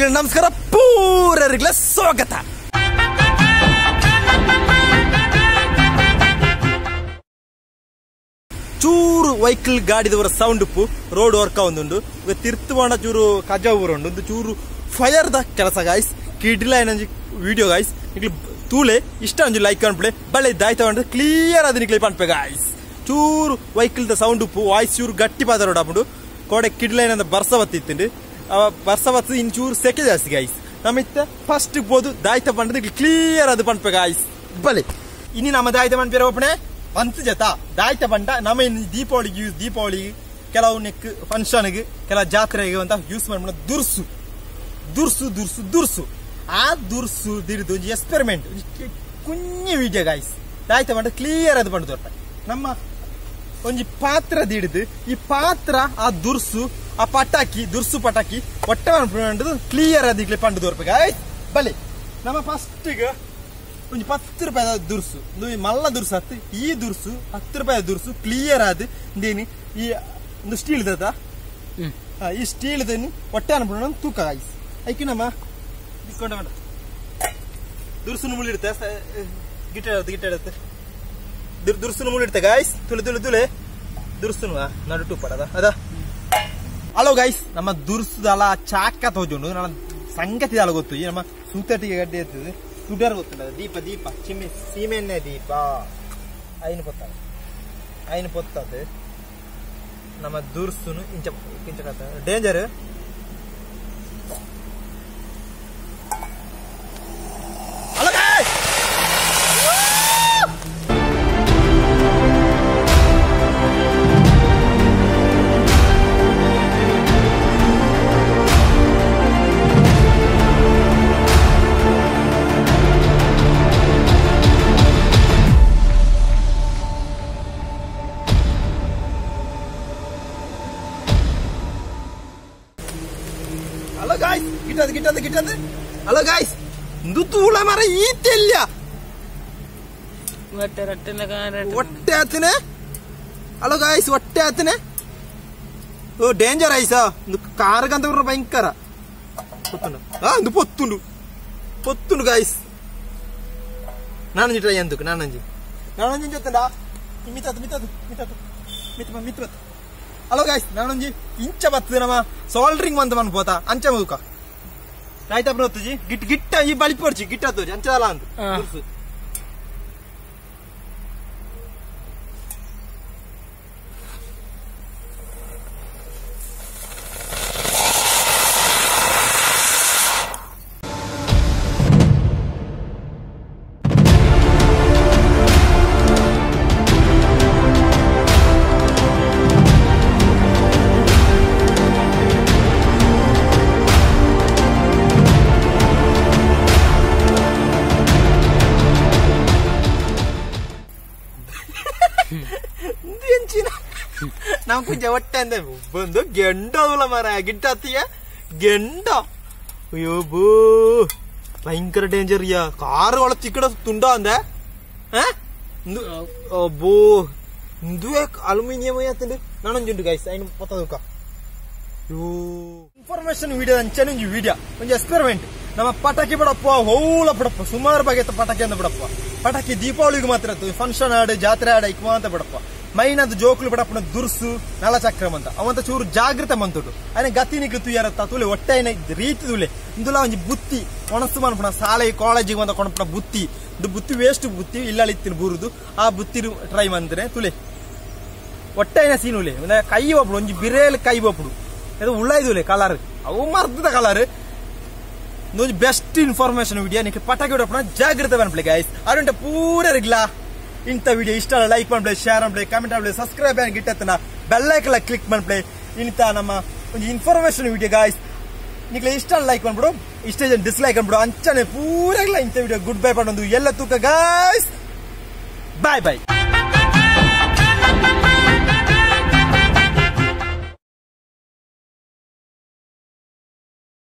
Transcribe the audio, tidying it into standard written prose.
ನಮಸ್ಕಾರ, ಪೂರರಿಗಳ ಸ್ವಾಗತ. ಚೂರು ವೆಹಿಕಲ್ ಗಾಡಿದವರ ಸೌಂಡ್ ಉಪ್ಪು ರೋಡ್ ವರ್ಕ ಒಂದುಂಡು ತಿರ್ತುವಾಣ ಚೂರು ಕಜ ಊರುಂಡು ಒಂದು ಚೂರು ಫೈರ್ದ ಕೆಲಸ ಗಾಯ್ಸ್. ಕಿಡ್ಲ ಏನಂಜಿ ವಿಡಿಯೋ ಗಾಯ್ಸ್, ನಿಕ್ಲು ತೂಲೆ ಇಷ್ಟ ಒಂಜಿ ಲೈಕ್ ಅನ್ಪಲೆ ಬಳೆ ದಾಯ್ತ ಕ್ಲಿಯರ್ ಆದ ನಿಕ್ಲೆ ಪನ್ಪೆ ಗಾಯ್ಸ್. ಚೂರು ವೆಹಿಕಲ್ದ ಸೌಂಡ್ ಉಪ್ಪು ವಾಯ್ಸ್ ಚೂರು ಗಟ್ಟಿ ಪಾದ ರೋಡ್ ಆಪುಂಡು. ಕೋಡೆ ಕಿಡ್ಲ ಏನಂದ ಬರ್ಸ ಬತ್ತಿತ್ತುಂಡು, ಬರ್ಸ ಬತ್ತು ಇನ್ನು ಚೂರು ಸೆಕೆ ಜಾಸ್ತಿ ಗಾಯ್ಸ್. ನಮ್ಮಿತ್ತ ಫಸ್ಟ್ ಬೋದು ದಾಯ್ತ ಪಂಡದ ಕ್ಲಿಯರ್ ಅದು ಪನ್ಪೆ ಗಾಯ್ಸ್. ಬಲೆ ಇನ್ನು ನಮ್ಮ ದಾಯ್ತ ಪನ್ಪೇರ ಒಪ್ಪಣೆ ಪಂತ ಜತ ದಾಯ್ತ ಪಂಡ ನಮ್ಮ ಇನ್ನು ದೀಪಾವಳಿಗೆ ಯೂಸ್, ದೀಪಾವಳಿಗೆ ಕೆಲವು ನೆಕ್ ಫಂಕ್ಷನ್ಗೆ ಕೆಲವು ಜಾತ್ರೆಗೆ ಅಂತ ಯೂಸ್ ಮಾಡ್ಬಿಡ ದುರ್ಸು ದುರ್ಸು ದುರ್ಸು ದುರ್ಸು ಆ ದುರ್ಸು ದಿರಿದು ಒಂಜಿ ಎಕ್ಸ್ಪೆರಿಮೆಂಟ್ ಕುഞ്ഞു ವಿಡಿಯೋ ಗಾಯ್ಸ್. ದಾಯ್ತ ಪಂಡ ಕ್ಲಿಯರ್ ಅದು ಪಂಡ ತೋರ್ಪ ನಮ್ಮ ಒಂಜಿ ಪಾತ್ರ ದಿಡಿದು ಈ ಪಾತ್ರ ಆ ದುರ್ಸು ಆ ಪಟಾಕಿ ದುರ್ಸು ಪಟಾಕಿ ಒಟ್ಟ ಕ್ಲಿಯರ್ ಅದಿಕ್ಲೆ ಪಂಡು ತೋರ್ಪ ಗಾಯ್ಸ್. ಬಲೆ ನಮ್ಮ ಫಸ್ಟ್ಗೆ ಒಂಜಿ 10 ರೂಪಾಯಿ ದುರ್ಸು ಮಲ್ಲ ದುರ್ಸು ಹತ್ತು ಈ ದುರ್ಸು 10 ರೂಪಾಯಿ ದುರ್ಸು ಕ್ಲಿಯರ್ ಆದ್ ಇಂದೇನು ಈ ಒಂದು ಸ್ಟೀಲ್ ದತ್ತ ಈ ಸ್ಟೀಲ್ ಒಟ್ಟೆ ಅನ್ಬಿಡೋಣ ತೂಕ ಗಾಯ್ಸ್. ಐಕಿ ನಮ್ಮ ಇಕ್ಕೊಂಡ ಬೇಡ ದುರ್ಸುನ ಮುಳ್ಳಿಡುತ್ತೆ ಗಿಟ್ಟ ಗಿಟ್ಟ ಇಡುತ್ತೆ ದುರ್ಸುನ ಮುಳ್ಳಿಡುತ್ತೆ ಗಾಯ್ಸ್. ತುಲೆ ತುಲೆ ತುಲೆ ದುರ್ಸುನು ನಡು ಪಡದ ಅದ. ಹಲೋ ಗಾಯ್ಸ್, ನಮ್ಮ ದುರ್ಸುದಲ್ಲ ಚಾಕ ತೋಜುಂಡು ನನ್ನ ಸಂಗತಿ ದಾಲ ಗೊತ್ತು. ಈ ನಮ್ಮ ಸೂತಟಿಗೆ ಗಡ್ಡೆ ಇರ್ತದೆ ಸುಡರ್ ಗೊತ್ತಿಲ್ಲ. ದೀಪ ದೀಪ ಚಿಮ್ಮೆ ಸೀಮೆಣ್ಣೆ ದೀಪ ಐನು ಪೊತ್ತದ ಐನು ಪೊತ್ತದು ನಮ್ಮ ದುರ್ಸುನು ಇಂಚ ಇಂಚ danger. Hello guys, ಗಿಟ್ಟದು ಗಿಟ್ಟದು ಗಿಟ್ಟದು. Hello guys, ಇಂದು ತೂಳ ಮರ ಈತೆಲ್ಲ ಒಟ್ಟೆ ಆತನೆ. ಹಲೋ ಗಾಯ್ಸ್, ಒಟ್ಟೆ ಆತನೆ. ಓ ಡೇಂಜರ್ ಐಸಾ ಇಂದು ಕಾರ್ಗಂತ ಭಯಂಕರ ಪೊತ್ತುಂಡು. ಆ ಇಂದು ಪೊತ್ತುಂಡು ಪೊತ್ತುಂಡು ಗಾಯ್ಸ್. ನಾನಂಜಿ ಟ್ರೈ ಅಂದುಕು ನಾನಂಜಿ ನಾನಂಜಿ ಜೊತ್ತಂಡ ಮಿತ್ತದು ಮಿತ್ತದು ಮಿತ್ತದು ಮಿತ್ತ ಮಿತ್ತ. ಹಲೋ ಗಾಯ್ಸ್, ನಾನೊಂಜಿ ಇಂಚ ಬರ್ತದೆ ನಮ್ಮ ಸೋಲ್ಡ್ರಿಂಗ್ ಅಂತ ಮನ್ಪೋತ ಅಂಚ ಮುದುಕ ಆಯ್ತಾ ಬರ್ತಜಿ ಗಿಟ್ ಗಿಟ್ಟ ಈ ಬಳಿ ಪೋರ್ಚಿ ಗಿಟ್ಟ ತೋಜಿ ಅಂಚದಲ್ಲ ಅಂತ. ನಮ್ಮ ಕುಂಜ ಹೊಟ್ಟೆ ಅಂದೆ ಬಂದು ಗೆಂಡೋಲ್ಲ ಮರ ಗಿಟ್ಟಾತಿಯ ಗೆಂಡ. ಅಯ್ಯೋ ಬೂ ಭಯಂಕರ ಡೇಂಜರ್ ಯಾ ಕಾರು ಒಳ ಚಿಕ್ಕಡ ತುಂಡ ಅಂದೆ. ಬೋ ಇಂದುವೆ ಅಲ್ಯೂಮಿನಿಯಂ ಆತಂಡು ನಾನೊಂಜುಂಡು ಗಾಯ್ಸ್ ಐನು ಪತ್ತದುಕ. ಇನ್ಫಾರ್ಮೇಶನ್ ವಿಡಿಯೋ ಅಂಚನೆ ಒಂಜಿ ವಿಡಿಯೋ ಒಂಜಿ ಎಕ್ಸ್ಪೆರಿಮೆಂಟ್. ನಮ್ಮ ಪಟಾಕಿ ಬಿಡಪ್ಪ ಹೌಲ ಬಿಡಪ್ಪ ಸುಮಾರು ಬಗೆತ ಪಟಾಕಿ ಅಂತ ಬಿಡಪ್ಪ. ಪಟಾಕಿ ದೀಪಾವಳಿಗೆ ಮಾತ್ರ ಫಂಕ್ಷನ್ ಆಡು ಜಾತ್ರೆ ಆಡು ಇಕ್ಮ ಅಂತ ಬಿಡಪ್ಪ. ಮೈನದು ಜೋಕ್ಲು ಬಿಡಪ್ಪನ ದುರ್ಸು ನಲಚಕ್ರಮ್ ಅಂತ ಅವಂತ ಚೂರು ಜಾಗೃತ ಮಂತುಟು ಅಯ್ನ ಗತಿ ನಿಕ್ಲು ತುಯ್ಯಾರತ್ತ ತುಲೆ ಒಟ್ಟೆ ಐನ ರೀತಿ ತುಲೆ ಇಂದುಲ ಒಂಜಿ ಬುತ್ತಿ ಒಣಸು ಮನ್ಪುಣ ಶಾಲೆ ಕಾಲೇಜಿಗೆ ಬಂದ ಕೊಣಪುಣ ಬುತ್ತಿ ಇದು ಬುತ್ತಿ ವೇಸ್ಟ್ ಬುತ್ತಿ ಇಲ್ಲ ಬೂರುದು ಆ ಬುತ್ತಿ ಟ್ರೈ ಮಂತ್ರೆ ತುಲೆ ಒಟ್ಟೆ ಐನ ಸೀನ್ ಉಲೆ ಕೈ ಒಪ್ಪಡು ಒಂಜಿ ಬಿರೇಲ್ ಕೈ ಒಪ್ಪಡು ಅದು ಉಳ್ಳಾಯ್ದುಲೆ ಕಲರ್ ಅವು ಮರ್ದದ ಕಲರ್. ಒಂಜಿ ಬೆಸ್ಟ್ ಇನ್ಫಾರ್ಮೇಶನ್ ವಿಡಿಯೋ ನಿಕ್ಲು ಪಟಾಕಿ ಬಿಡಪ್ಪಣ ಜಾಗೃತ ಮನ್ಪಲೆ ಗಾಯ್ಸ್. ಅರುಂಟ ಪೂರ ರಿಗ್ಲಾ ಇಂಥ ವಿಡಿಯೋ ಇಷ್ಟ ಲೈಕ್ ಮಾಡ್ಪ್ಲೆ ಶೇರ್ ಮಾಡ್ಪ್ಲೆ ಕಮೆಂಟ್ ಮಾಡ್ಪ್ಲೆ ಸಬ್ಸ್ಕ್ರೈಬ್ ಆಗಿ ಗಿಟ್ಟತ್ತನ ಬೆಲ್ ಐಕನ್ ಕ್ಲಿಕ್ ಮಾಡ್ಪ್ಲೆ. ಇಂಥ ನಮ್ಮ ಒಂದು ಇನ್ಫಾರ್ಮೇಶನ್ ವಿಡಿಯೋ ಗಾಯ್ಸ್. ನಿಕ್ಲೆ ಇಷ್ಟ ಲೈಕ್ ಮಾಡ್ಬಿಡು, ಇಷ್ಟ ಜನ ಡಿಸ್ಲೈಕ್ ಅನ್ಬಿಡು. ಅಂಚನೆ ಪೂರ ಇಂಥ ವಿಡಿಯೋ ಗುಡ್ ಬೈ ಪಂಡೊಂದು ಎಲ್ಲ ತೂಕ ಗಾಯ್ಸ್. Boy boy.